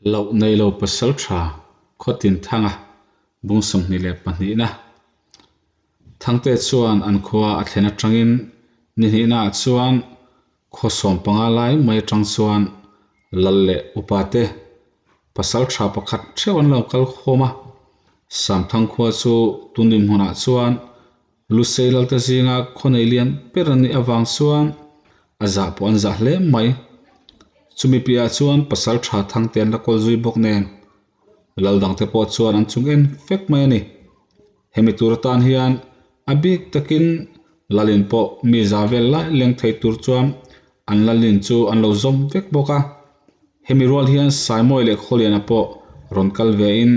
Loh nei lo pasal tha Khawtin Thanga bung 22 na Thangte chuan an khua a thlen atangin ni hnihnaah chuan khaw 15 lai mai atang chuan lal leh upa te pasal tha pakhat theuh an lo kal khawm a. Samthang khua chu tun dinhmunah chuan Lusei lalte zinga khaw nei lian ber an nih avang chuan a zah pawh an zah hle mai. Chumi piahah chuan pasal tha Thangte an la kawl zui bawk nen lal dangte pawh chuan an chung en vek mai a ni. Hemi tur atan hian a bik takin lalin pawh mi za vel lai leng thei tur chuan an lalin chu an lo zawm vek bawk a. Hemi rual hian Saimawi leh Khawliana pawh rawn kal vein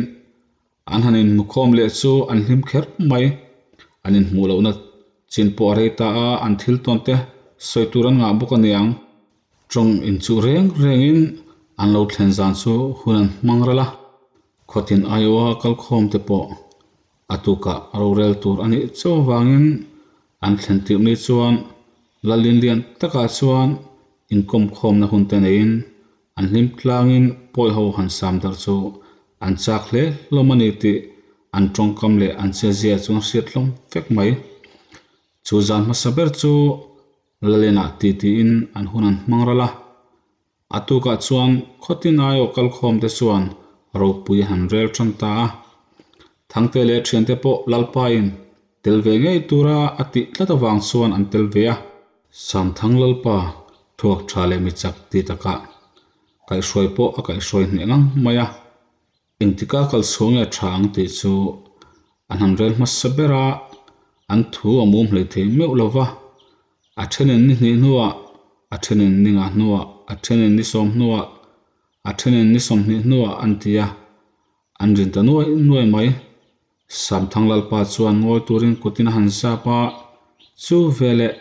An han inhmukhawm leh chu an hlim kher mai. An inhmuh lohna chin pawh a rei ta a, an thil tawn te sawi tur an ngah bawk a niang. Tawng inchuh reng rengin an lo thlen zan chu hun an hmang ral a, khawtin aiawha kalkhawm te pawh a tukah rorel tur a nih chauh avangin an thlen tirh ni chuan Lalinlian takah chuan inkawmkhawmna hun te neiin An hlim tlangin pawi ho han sam darh chu an chak hle hlawm a ni tih an tawngkam leh an chezia chu an hriat hlawm vek mai. Chu zan hmasa ber chu Lalenah ti tiin an hun an hmang ral a. A tukah chuan khawtin aiawh kalkhawm te chuan ropui an han rel tan ta a. Thangte leh thiante pawh Lalpain tel ve ngei tura a tih tlat avang chuan an tel ve a. Samthang Lalpa thuak tha leh mi chak ti takah kaihhruai pawh a kaihhruai hneh ngang mai a, engtika kal chhuah nge tha ang tih chu an han rel hmasa ber a, an thu a mum hlei thei meuh lo va, a thenin ni hnih hnuah, a thenin ni ngah hnuah, a thenin ni sawm hnuah, a thenin ni 20 hnuah an ti a, an rin ta nuai nuai mai. Samthang Lalpa chuan ngawi turin kutin a han zap a, Chu veleh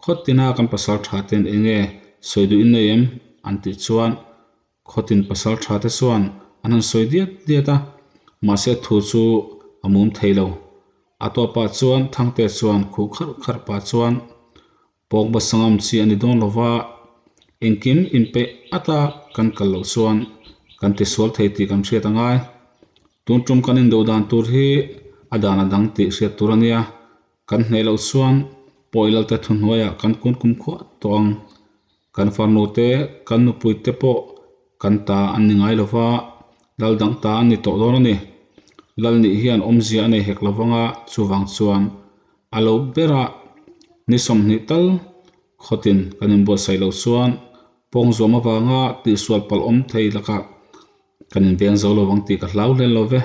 khawtina kan pasal tha ten eng nge sawi duh in nei em? an tih chuan khawtin pasal tha te chuan an han sawi diat diat a, mahse thu chu a mum thei lo. A tawpah chuan Thangte chuan khuh kharh kharh pah chuan Pawkba sangam chi a ni dawn lo va, engkim inpeih ata kan kal loh chuan kan tisual thei tih kan hriat a ngai. Tun tum kan indo dan tur hi a dan a dang tih hriat tur a nia, kan hneh loh chuan pawi lalte thuhnuaiah kan kun kum khuah tawh ang. Kan farnu te, kan nupui te pawh kan ta an ni ngai lo va, lal dang ta an ni tawh dawn a ni. Lal nih hian awmzia a nei hek lo vanga chuvang chuan A lo berah ni 20 tal khawtin kan inbuatsaih loh chuan pawng zuam avanga tihsual palh awm thei lakah kan inveng zo lo vang tih ka hlau hlen lo ve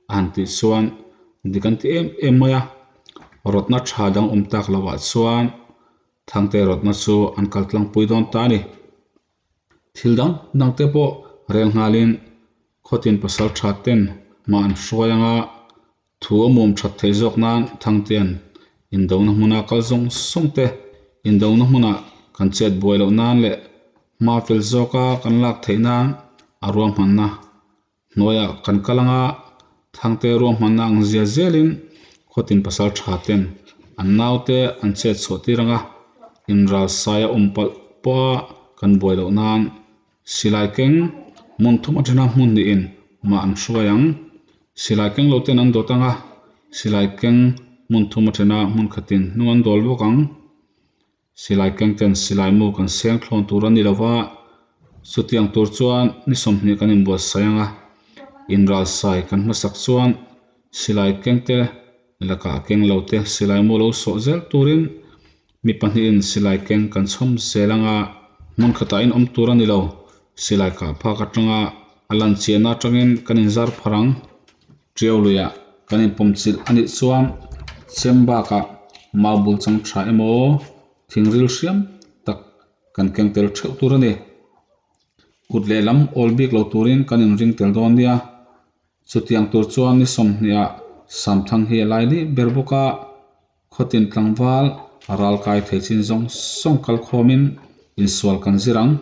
a han tih chuan dik an ti em em mai a. Rawtna tha dang awm tak lovah chuan Thangte rawtna chu an kal tlangpui dawn ta a ni. Thil dang dang te pawh rel nghalin khawtin pasal tha ten hma an hruai anga Thu a mum that theih zawk nan Thangtean indona hmuna kal zawng zawng te, indona hmuna kan chet buai loh nan leh hma fel zawka kan lak theih nan a ruahmanna hnuaiah kan kal anga Thangte ruahmanna ang zia zelin khawtin pasal tha ten an naute an chet chhuah tir anga inral sai a awm palh pawha kan buai loh nan Silai keng hmun thum atana hmun niin mah an hruai ang. Silai keng lo ten an dawt ang a, silai keng hmun thum atana hmun khatin hnung an dawl bawk ang. Silai keng ten silai mu kan seng thlawn tur a ni lo va, chutiang tur chuan ni 20 kan inbuatsaih ang a, inralsai kan hmasak chuan silai keng te lakah keng lo te silai mu lo sawh zel turin Mi pahnihin silai keng kan chhawm zel anga hmun khatah in awm tur a ni lo. Silai kah phak atanga a lan chiahna atangin kan inzar phar ang. Tiau luiah kan inpawm chilh a nih chuan chem bakah mau bul chang tha emaw thingril hriam tak kan keng tel theuh tur a ni. Kut lehlam awl bik lo turin kan inring tel dawn nia. Chutiang tur chuan ni 20 ah Samthang hi a lai lih ber bawk a. Khawtin tlangval ral kai thei chin zawng zawng kal khawmin insual kan zir ang.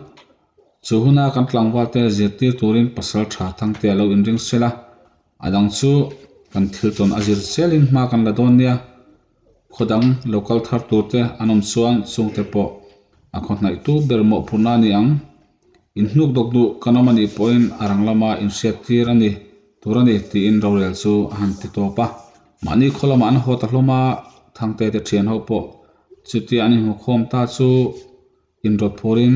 Chu huna kan tlangval te zirtir turin pasal tha Thangte a lo inring sel a, a dang chu kan thil tawn a zir zelin hma kan la dawn nia. Khaw dang lo kal thar tur te an awm chuan chungte pawh a khaw hnaih tu ber mawhphurhna a ni ang. Inhnukdawk duh kan awm a nih pawhin a rang lama inhriattir a ni tur a ni tiin rorel chu a han ti tawp a. Mahni khaw lamah an haw ta hlawm a, Thangte te thian ho pawh chutia an inhmukhawm ta chu inrawt phurin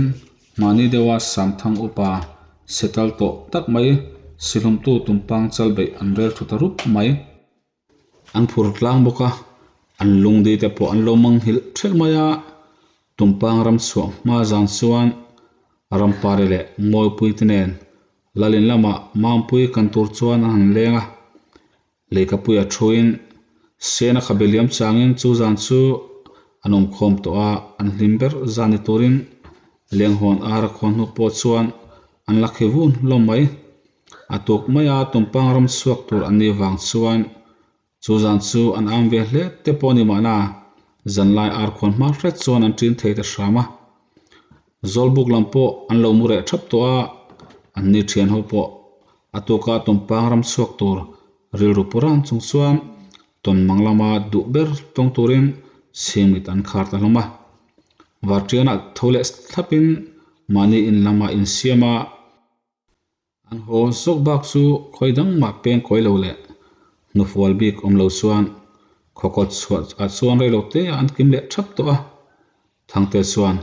mahni deuha Samthang upa setal tawh tak mai sihlumtu tumpang chal beih an rel thu ta rup mai. An phur tlang bawk a, an lungdi te pawh an lo manghilh thelh mai a, tumpang ram chhuah hma zan chuan Rampari leh Mawipui te nen Lalin lamah Mampui kan tur chuan an han leng a, Lehkhapuia thuin Sena khabe liam changin chu zan chu an awmkhawm tawh a, an hlim ber zan ni turin Lenghawn ara khawn hnu pawh chuan an la khi vun hlawm mai. A tuk maia tumpang ram chhuak tur an nih vang chuan chu zan chu an am ve hle te pawh a ni mahna, zanlai ar khawn hma hret chuan an ṭin thei ta hram a. Zawlbuk lam pawh an lo mu reh ṭhap tawh a, anni ṭhian ho pawh a tuka tumpang ram chhuak tur rilru puran chung chuan tawnmang lama duh ber tawng turin chhingmit an khar ta hlawm a. Varṭianah tho leh thlapin mahni in lamah insiam a. An haw zawk bak chu khawi dang mah peng kawi lo leh hnufual bik awm lo chuan khawkawt chhuah ah chuan rei lo te ah an kim leh thap tawh a. Thangte chuan,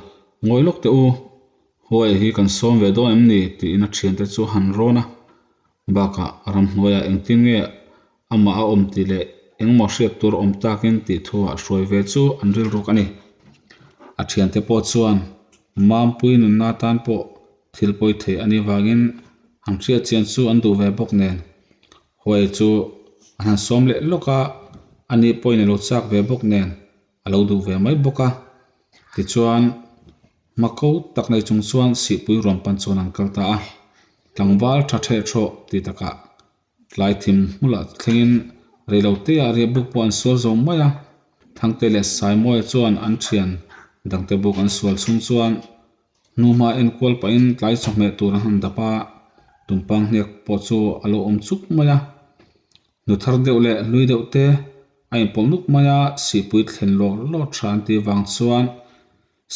Ngawi lawk teh u, Huai hi kan sawm ve dawn em ni? tiin a thiante chu a han rawn a. Bakah ramhnuaiah engtin nge amah a awm tih leh engmaw hriat tur awm takin tih thu ah hruai ve chu an rilruk a ni. A thiante pawh chuan Mampui nunna tan pawh Thil pawi theih a nih vangin han hriat chian chu an duh ve bawk nen. Huai chu an han sawm leh lawk a, a nih pawhin a lo chak ve bawk nen a lo duh ve mai bawk a. Tichuan, hma ko tak nei chung chuan sihpui ruam pan chuan an kal ta a. Tlangval tha theh thawh ti takah Tlai thim hmulah thlengin reiloteah riahbuk pawh an sual zo mai a, Thangte leh Saimawia chuan an thian dangte buk an sual chhung chuan hnuhma enkual pahin tlai chawhmeh tur an han dap a, tumpang hniak pawh chu a lo awm chuk mai a. Hnu thar deuh leh hlui deuh te a inpawlh nuk mai a, sihpui thlen lawr lawr tha an tih vang chuan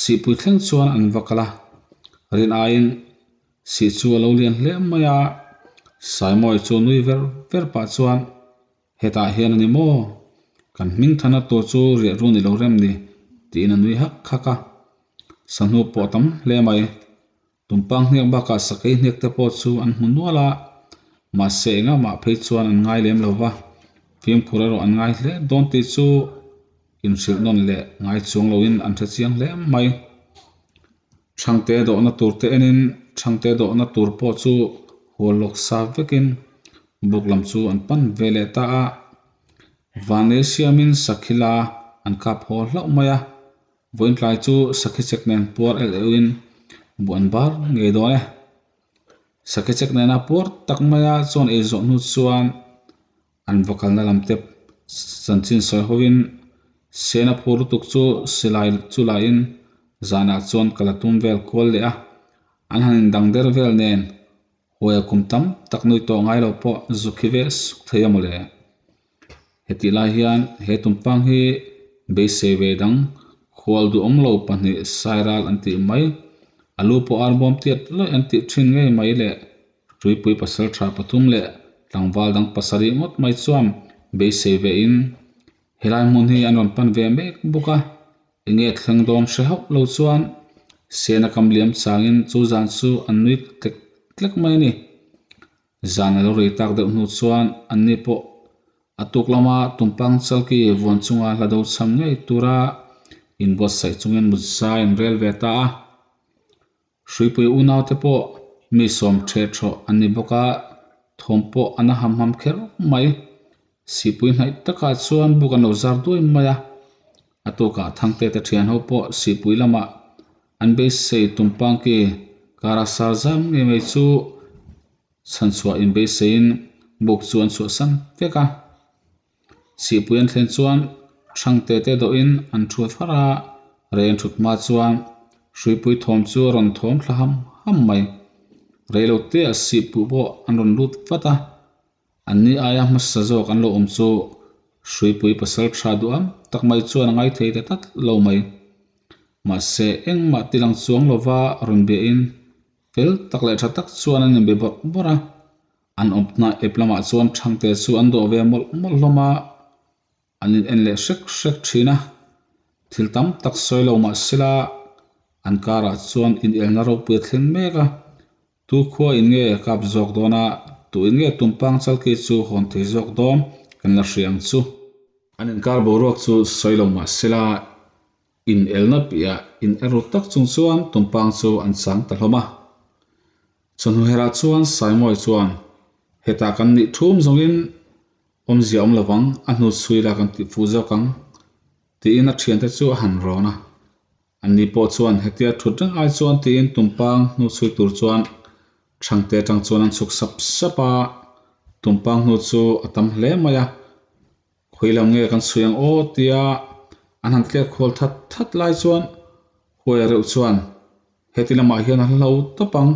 sihpui thleng chuan an va kal a, rin aiin Sih chu a lo lian hle mai a, Saimawi chu nui ver ver pah chuan, Hetah hian a ni maw? Kan hming thana tur chu riah run i lo rem ni, tiin a nui hak hak a. Sahnu pawh a tam hle mai. Tumpang hniak bakah sakei hniak te pawh chu an hmu nual a, mahse engah mah phei chuan an ngai lem lo va, fimkhur erawh an ngai hle dawn tih chu inhrilh nawn leh ngai chuang loin an hre chiang hle mai. Thangte dawhna tur te enin Thangte dawhna tur pawh chu hual lawk sa vekin buk lam chu an pan ve leh ta a. Vanlei siamin sakhi la an kap haw hlauh mai a, vawiintlai chu sakhi chek nen puar el euhin buh an bar ngei dawn e. Sakhi chek nena puar tak maia chuan ei zawh hnu chuan An va kalna lam te chanchin sawi hovin Sena phur lutuk chu silai chu lahin zanah chuan kal a tum vel kual leh a, an han indang der vel nen huaia kum tam tak nui tawh ngai lo pawh zu khi ve suk thei a mawle. Hetih lai hian he tumpang hi beisei ve dang khual duhawm lo pahnih Sairal an tih mai, a lu pawh arbawm tiat lawih an tih thin ngei mai leh Tuipui pasal tha pathum leh tlangval dang pasarih ngawt mai chuan beisei ve in helai hmun hi an rawn pan ve mek bawk a, enge thleng dawn hre hauh lo chuan Sena kam liam changin chu zan chu an nui tlek tlek mai a ni. Zan a lo rei tak deuh hnu chuan anni pawh a tuk lama tumpang chalki vuan chunga hla do cham ngei tura inbuatsaih chungin mut zai an rel ve ta a. Hruipui unaute pawh mi sawm ṭheh ṭhawh an ni bawk a, thawm pawh an a ham ham kher mai. Sihpui hnaih takah chuan buk an lo zar duai mai a, a tukah Thangte te ṭhian ho pawh Sihpui lamah an beisei Tumpangki kara sar zam ngei mai chu chhanchhuah inbeiseiin buk chu an chhuahsan vek a. Sihpui an thlen chuan Thangte te dawhin an thu far a, rei an thut hma chuan hruipui thawm chu a rawn thawm thla ham ham mai. Reilo te ah sihpuh pawh an rawn lut vat a, anni aia hmasa zawk an lo awm chu hruipui pasal tha duham tak mai chuan a ngaithei ta tlat lo mai. Mahse engmah tilang chuang lova rawn biahin. Fel tak leh tha tak chuan an inbe bawrh bawrh a, an awmna ep lamah chuan Thangte chu an dawh ve mawlh mawlh hlawm a, an in en leh hrek hrek thin a. Thil tam tak sawi lo mah sela an karah chuan inelna ropui a thleng mek a, tu khua in nge kap zawk dawn a, tu in nge tumpang chalkei chu hawn thei zawk dawn kan la hria ang chu. An inkar boruak chu sawi lo mah sela inelna piah in er ru tak chung chuan tumpang chu an chang ta hlawm a. Chawhnu herah chuan Saimawi chuan hetah kan nih thum zawngin awmzia awm lovang, a hnu chhui la kan tih fuh zawk ang tiin a thiante chu a han rawn a. Anni pawh chuan hetia thut reng ai chuan tiin tumpang hnu chhui tur chuan Thangte atang chuan an chhuk sap sap a, tumpang hnu chu a tam hle mai a. Khawi lam nge kan chhui ang aw tia an han tliak khual that that lai chuan Huaia reuh chuan heti lamah hian a hla hlo tawp ang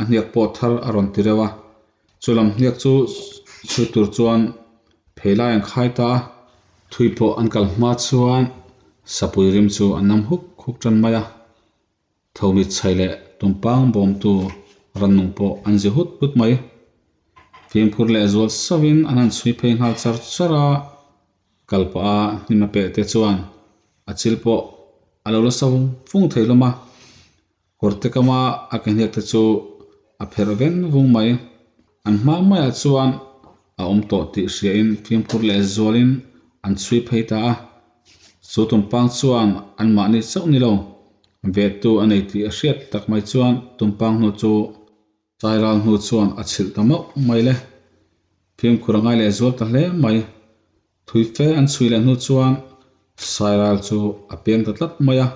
a hniak pawh thar a rawn ti reuh a, chu lam hniak chu chhui tur chuan phei lai an khai ta a. Thui pawh an kal hma chuan sapui rim chu an nam huk huk tan mai a. Thomit chhai leh tumpang bawmtu rannung pawh an zi hut hut mai. Fimkhur leh zual sauhin an han chhui phei nghal char char a, kal pah a hnim a peh te chuan a chil pawh a lo la sa vung vung thei hlawm a, kawrte kama a ke hniak te chu a pherh ven vung mai. An hma maiah chuan a awm tawh tih hriain fimkhur leh zualin an chhui phei ta a. Chu tumpang chuan anmahni chauh ni lo, vehtu a nei tih a hriat tak mai chuan tumpang hnu chu Sairal hnu chuan a chhilh ta mauh mai le. Fimkhur a ngai leh zual ta hle mai. Thui fe an chhui leh hnu chuan Sairal chu a peng ta tlat mai a.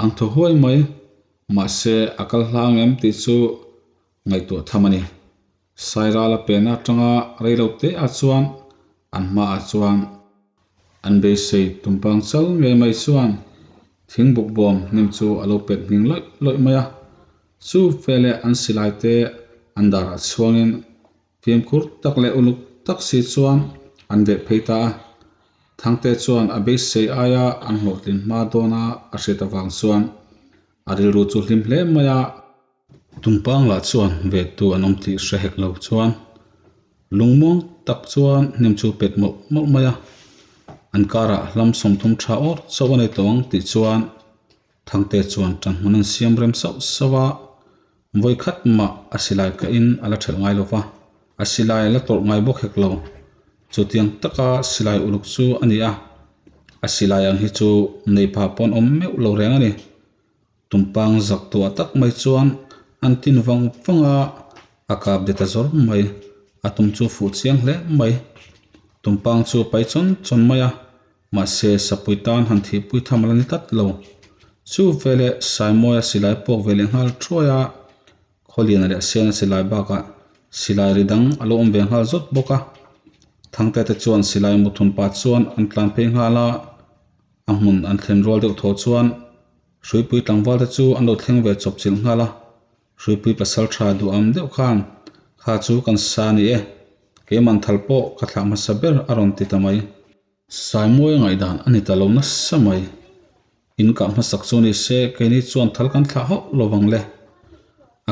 An thaw huai mai. Mahse a kal hlang em tih chu ngaihtuah tham a ni. Sairala pehna atanga rei lo te ah chuan an hmaah chuan an beisei tumpang chal ngei mai chuan thing buk bawm hnim chu a lo pet hning lawih lawih mai a. Chu veleh an silai te an darah chhuangin fimkhur tak leh uluk tak si chuan an veh phei ta a. Thangte chuan a beisei aia an hlawhtlin hma dawna a hriat avang chuan a rilru chu hlim hle mai a. Tumpang lah chuan vehtu an awm tih hre hek lo chuan lungmuang tak chuan hnim chu pet mawlh mawlh mai a, an karah hlam 30 tha awr chauh a nei tawh ang tih chuan Thangte chuan tanhmun an siam rem sauh sauh a, vawi khat mah a silai kahin a la thelh ngai lo va, a silai la tawlh ngai bawk hek lo. Chutiang taka silai uluk chu a ni a, a silai ang hi chu nei pha pawn awm meuh lo reng a ni. Tumpang zak tuah tak mai chuan an tin vang vang a, a kap de ta zawr mai. A tum chu fuh chiang hle mai. Tumpang chu pai chawn chawn mai a, mahse sapui tan han thihpui tham a la ni tlat lo. Chu veleh Saimawia silai pawk ve leh nghal thuai a, Khawliana leh Sena silai bakah silai ri dang a lo awm ve nghal zawt bawk a. Thangte te chuan silai muthun pah chuan an tlan phei nghal a, a hmun an thlen rual deuh thaw chuan Hruipui tlangval te chu an lo thleng ve chawp chilh nghal a, Hruipui pasal tha duham deuh khan kha chu kan sa ni e, keiman thal pawh ka thlah hmasa ber a rawn ti ta mai. Saimawi ngaihdan a ni ta lo nasa mai. In kah hmasak chu ni se keini chuan thal kan thlah hauh lo vang le.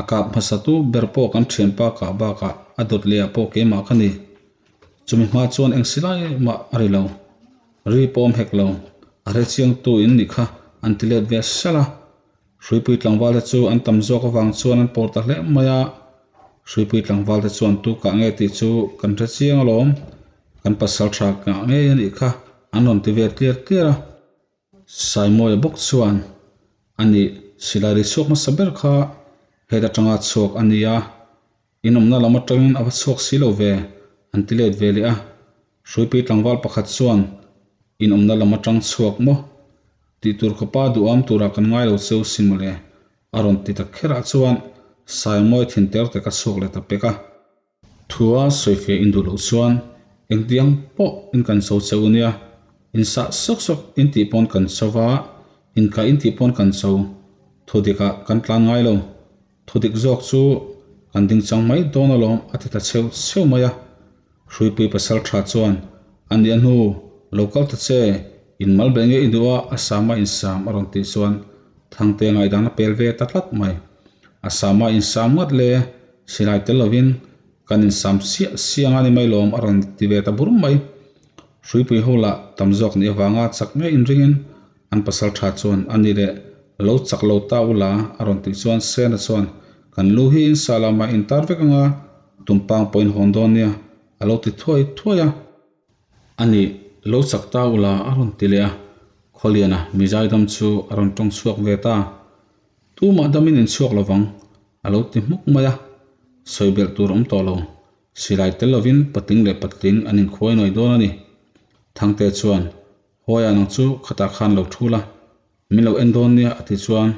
A kap hmasa tu ber pawh kan thianpa kah bakah a dawt leh ah pawh keimah ka ni. Chumi hma chuan eng silai mah a ri lo. Ri pawm hek lo, a hre chiangtu in nih kha an ti let ve sal a. Hruipui tlangval te chu an tam zawk avang chuan an pawr ta hle mai a. Hruipui tlangval te chuan tu kah nge tih chu kan hre chiang alawm, kan pasal tha kah ngei a nih kha an rawn ti ve tliar tliar a. Saimawia bawk chuan a nih silai ri chhuak hmasa ber kha het atanga chhuak a ni a, in awmna lam atangin a va chhuak si lo ve an ti let ve leh a. Hruipui tlangval pakhat chuan in awmna lam atang chhuak maw tih tur khawpa duham turah kan ngai lo cheu si mawle a rawn ti ta kherah chuan Saimawia thin ter te ka chhuak leh ta pek a. Thua sawifiah in duh loh chuan engtiang pawh in kan cho cheu nia, in sah sawk sawk in tih pawn kan cho va, in kah in tih pawn kan cho. Thu dikah kan tlan ngai lo. Thu dik zawk chu kan ding chang mai dawn alawm a ti ta cheu cheu mai a. Hruipui pasal tha chuan a nih a hnu lo kal ta che, in mal beh nge i duh a, a sama in sam a rawn tih chuan Thangte ngaihdan a pel ve ta tlat mai. A sama insam ngat le, silai tel lovin kan insam siah siah anga ni mai lawm a rawn ti ve ta bur mai. Hruipui ho lah tam zawk nih avanga chak ngei inringin an pasal tha chuan a ni leh lo chak lo ta ula a rawn tih chuan Sena chuan kan lu hi insa lamah intar vek anga tumpang pawh in hawn dawn nia a lo ti thuai thuai a. A nih, lo chak ta ula a rawn ti leh a, Khawliana mizaidam chu a rawn tawng chhuak ve ta. Tumah damin in chhuak lovang a lo ti hmuk mai a, sawi belh tur awm tawh lo. Silai tel lovin patling leh patling an inkhuai nawi dawn a ni. Thangte chuan, Huaia nang chu khatah khan lo thu la, min lo en dawn nia a ti chuan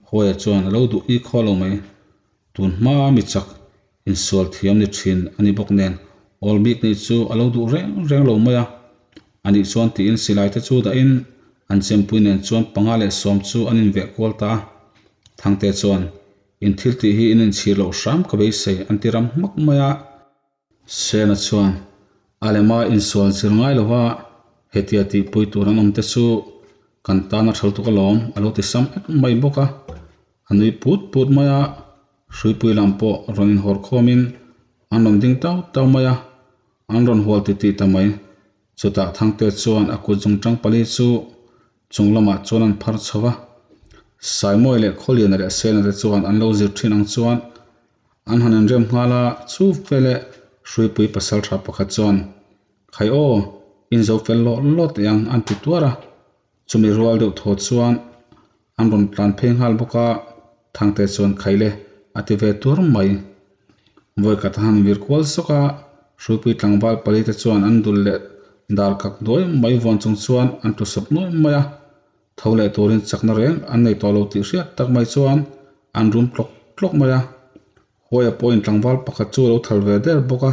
Huaia chuan a lo duh i khaw lo mai. Tun hmaa mi chak insual thiam ni thin a ni bawk nen awl bik nih chu a lo duh reng reng lo mai a. A nih chuan tiin silai te chu dahin an chempui nen chuan 5 leh 10 chu an inveh kual ta a. Thangte chuan, In thil tih hi in inchhir loh hram ka beisei an ti ram hmak mai a. Sena chuan, A lema insual zir ngai lova hetia tihpui tur an awm te chu kan tan a tha lutuk alawm a lo ti sam ek mai bawk a. A nui put put mai a, hruipui lam pawh rawn inhawr khawmin an rawn ding tau tau mai a, an rawn hual titih ta mai. Chutah Thangte chuan a kut zungtang pali chu chung lamah chuan an phar chho va. Saimawi leh Khawliana leh Sena te chuan an lo zir thin ang chuan an han inrem nghal a, chu veleh Hruipui pasaltha pakhat chuan, Khai aw, in zo fel lawt lawt teh ang an ti tuar a. Chumi rual deuh thaw chuan an rawn tlan phei nghal bawk a, Thangte chuan khai le a ti ve tuar mai. Vawikhat a han vir kual sawk a, Hruipui tlangval pali te chuan an dul leh dar kak duai mai vawn chung chuan an tlu sawp nuai mai a, tho leh turin chakna reng an nei tawh lo tih hriat tak mai chuan an rum tlawk tlawk mai a. Huaia pawhin tlangval pakhat chu a lo thal ve der bawk a.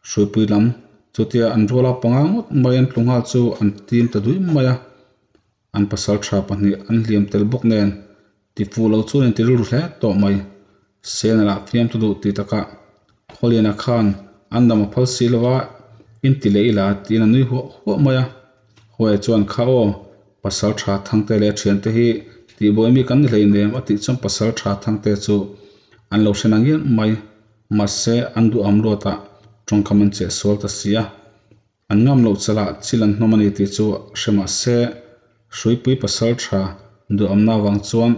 Hruipui lam chutia an ruala panga ngawt mai an tlu nghal chu an tim ta dui mai a. An pasal tha pahnih an hliam tel bawk nen ti fuh lo chuan in ti rilru hle tawh mai. Sena lah fiam ta duh tih takah Khawliana khan an dam a phal si lo a, in ti leh ila tiin a nui huah huah mai a. Huaia chuan kha aw, pasal tha Thangte leh a thiante hi tihbuai mi kan ni hleinem a tih chuan pasal tha Thangte chu an lo hre nang ngial mai. Mahse an duham luatah tawngkam an cheh sual ta si a. An ngam loh chalah chil an hnawm a ni tih chu hre mah se, Hruipui pasal tha duhamna avang chuan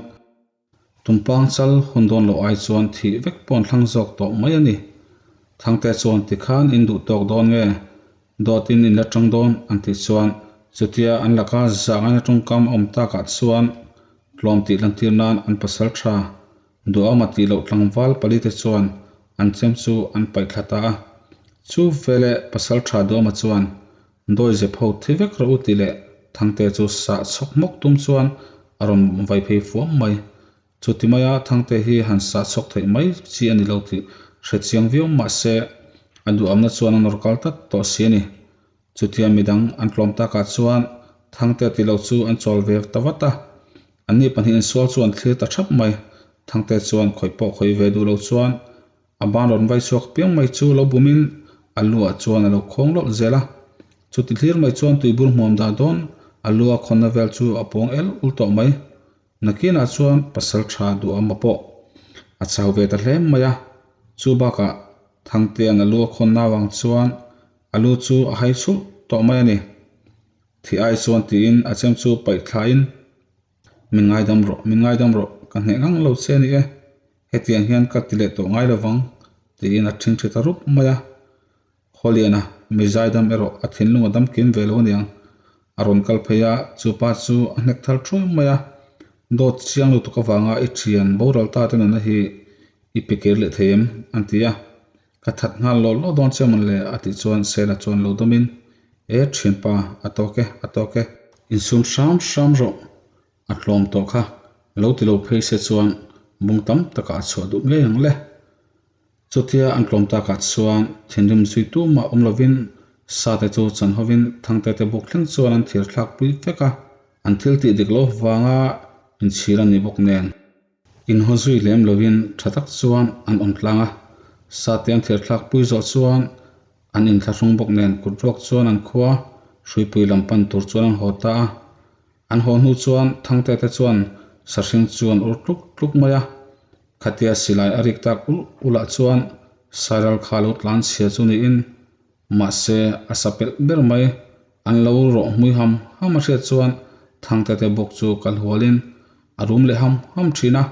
tumpang chal hun dawn loh ai chuan thih vek pawh an thlang zawk tawh mai a ni. Thangte chuan tikhan in duh tawk dawn nge, dawtin in la tang dawn an tih chuan chutia an laka zahngaina tawngkam a awm takah chuan tlawm tih lantir nan an pasal tha Duhawma tih loh tlangval palite chuan an chem chu an paih thla ta a. Chu veleh pasal tha Duhawma chuan dawi zep ho thi vek rawh u tih leh Thangte chu sah chhawk hmawk tum chuan a rawn vai phei fuam mai. Chuti maia Thangte hi han sah chhawk theih mai chi a ni lo tih hre chiang viau mah se a duhamna chuan a nawr kal tlat tawh si a ni. Chutia midang an tlawm takah chuan Thangte tih loh chu an chawl ve ta vat a. Anni pahnih insual chu an thlir ta thap mai. Thangte chuan khawih pawh khawih ve duh lo chuan a ban rawn vai chhuak piang mai chu lo bumin a lu ah chuan a lo khawng lawlh zel a. Chuti thlir mai chuan tuibur hmuam dah dawn a lu a khawnna vel chu a pawng el ul tawh mai. Nakinah chuan pasal tha duhawma pawh a chau ve ta hle mai a. Chu bakah Thangtea'n a lu a khawnna avang chuan A lu chu a hai chhulh tawh mai a ni. Thi ai chuan tiin a chem chu paih thlain, Min ngaidam rawh, min ngaidam rawh, ka hneh ngang lo che a ni e. Hetiang hian ka ti leh tawh ngai lovang, tiin a ṭhingṭhi ta rup mai a. Khawliana, mi zaidam erawh a thinlung a dam kim ve lo aniang. A rawn kal phei a, chu pa chu a hnek thar ṭhuai mai a. Dawt chiang lutuk avanga i ṭhian boral ta te nunna hi i pe kir leh thei em? an ti a. Ka that nghal lawh lawh dawn che mawn le a tih chuan Sela chuan lo dawmin, E thianpa, a tawk e, a tawk e. Insum hram hram rawh, a tlawm tawh kha, lo ti lo phei se chuan bung tam takah a chhuah duh ngei ang le. Chutia an tlawm takah chuan thinrim zui tumah awm lovin sate chu chan hovin Thangte te buk thleng chuan an thir thlak pui vek a, an thil tih dik lo vanga inchhir a ni bawk nen. Inhaw zui lem lovin tha tak chuan an awm tlang a, sate an thir thlak pui zawh chuan an inthlahrung bawk nen kut ruak chuan an khua hruipui lam pan tur chuan an haw ta a. An haw hnu chuan Thangte te chuan sahring chu an ur tluk tluk mai a. Khatia silai a rik tak ulh ulh ah chuan Sairal kha lo tlan chhia chu niin mahse a sa pelh ber mai. An lo rawh hmui ham ham a hriat chuan Thangte te bawk chu kal hualin a rum leh ham ham thin a.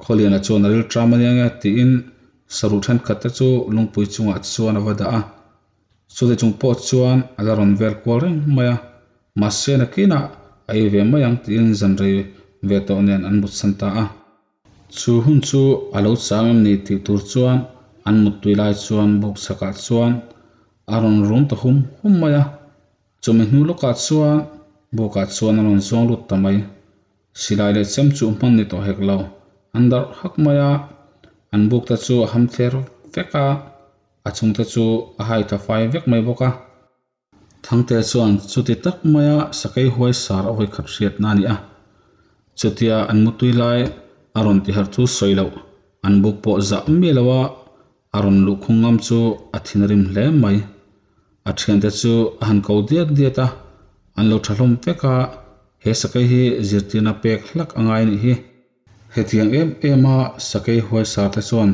Khawliana chuan a rilṭam a nia nge tiin saruh thenkhat te chu lungpui chungah chuan a va dah a. Chuti chung pawh chuan a la rawn vel kual reng mai a, mahse nakinah a ei ve mai ang tiin zan rei ve tawh nen an mutsan ta a. Chu hun chu a lo chang em ni tih tur chuan an muttui lai chuan buk chhakah chuan a rawn rum ta hum hum mai a. Chumi hnu lawkah chuan bukah chuan a rawn zawng lut ta mai. Silai leh chem chu hman ni tawh hek lo, an darh hak mai a, an buk te chu a ham thler vek a, a chhungte chu a hai tha fai vek mai bawk a. Thangte chuan chuti tak maia sakei huai sar a vawikhat hriatna a ni a. Chutia an mutui lai a rawn ti harh chu sawi loh, an buk pawh zah miah lo a, a rawn luhkhung ngam chu a thinrim hle mai. A thiante chu a han ko diat diat a, an lo tha hlawm vek a, he sakei hi zirtirna pek hlak a ngai a nih hi. Hetiang em em a sakei huai sar te chuan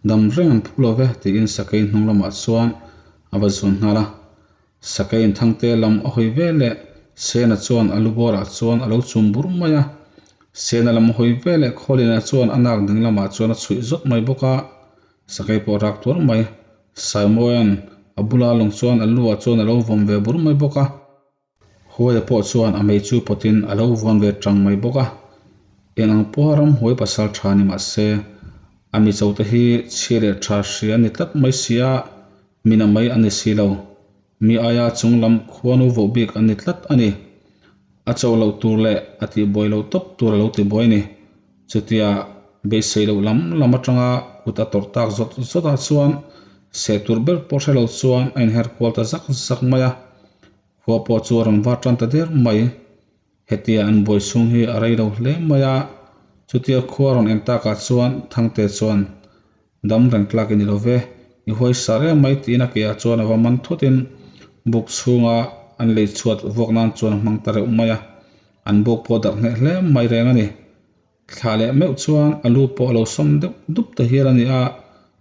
dam reng an phu lo ve tiin sakei hnung lamah chuan a va zuan nghal a. Sakei inthangte lam a hawi ve leh Sena chuan a lu bawrah chuan a lo chum bur mai a. Sena lam a hawi ve leh Khawliana chuan a nak ding lamah chuan a chhuih zawt mai bawk a. Sakei pawh a rak tuar mai. Saimawia'n a bula lung chuan a lu ah chuan a lo vawm ve bur mai bawk a. Huaia pawh chuan a mei chu pawtin a lo vuan ve tang mai bawk a. Eng ang pawha ramhuai pasal tha ni mah se, a mi chote hi chhia leh tha hria a ni tlat mai si a, min a mai a ni si lo. Mi aia chung lam khuanu voh bik a ni tlat a ni. A cho loh tur leh a tihbuai loh tawp tur a lo tibuai a ni. Chutia beisei loh lam lam atanga kut a tawrh tak zawt zawtah chuan seh tur ber pawh hre lo chuan a inher kual ta zak zak mai a. Khua pawh chu a rawn var tan ta der mai. Hetia an buai chhung hi a rei lo hle mai a, chutia khua rawn en takah chuan Thangte chuan dam reng tlak i ni lo ve, i huai sar em mai tiin a keah chuan a va man thutin buk chhunga an lei chhuat vuak nan chuan a hmang ta reuh mai a, an buk pawh darh hneh hle mai reng a ni. Thla leh meuh chuan a lu pawh a lo sawm deuh dup ta hial a ni a,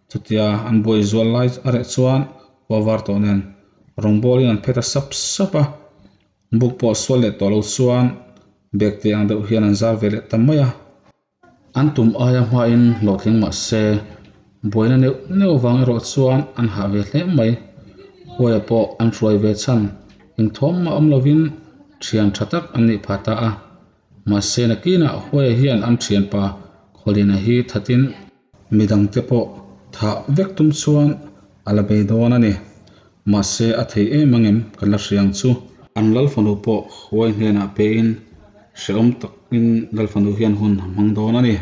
chutia an buai zual lai a reh chuan khua var tawh nen rawngbawlin an phe ta sap sap a, buk pawh sual leh tawh lo chuan bag te ang deuh hian an zar ve leh ta mai a. An tum aia hmain hlawhtling mah se buaina neuh neuh vang erawh chuan an hah ve hle mai. Huaia pawh an hruai ve chhan engthawm mah awm lovin thian tha tak an nih phah ta a. Mahse nakinah Huaia hian an thianpa Khawlina hi thatin midangte pawh thah vek tum chuan a la bei dawn a ni. Mahse a thei em angem kan la hria ang chu. An Lalfanu pawh Huai hnenah pein hrehawm takin Lalfanu hian hun a hmang dawn a ni.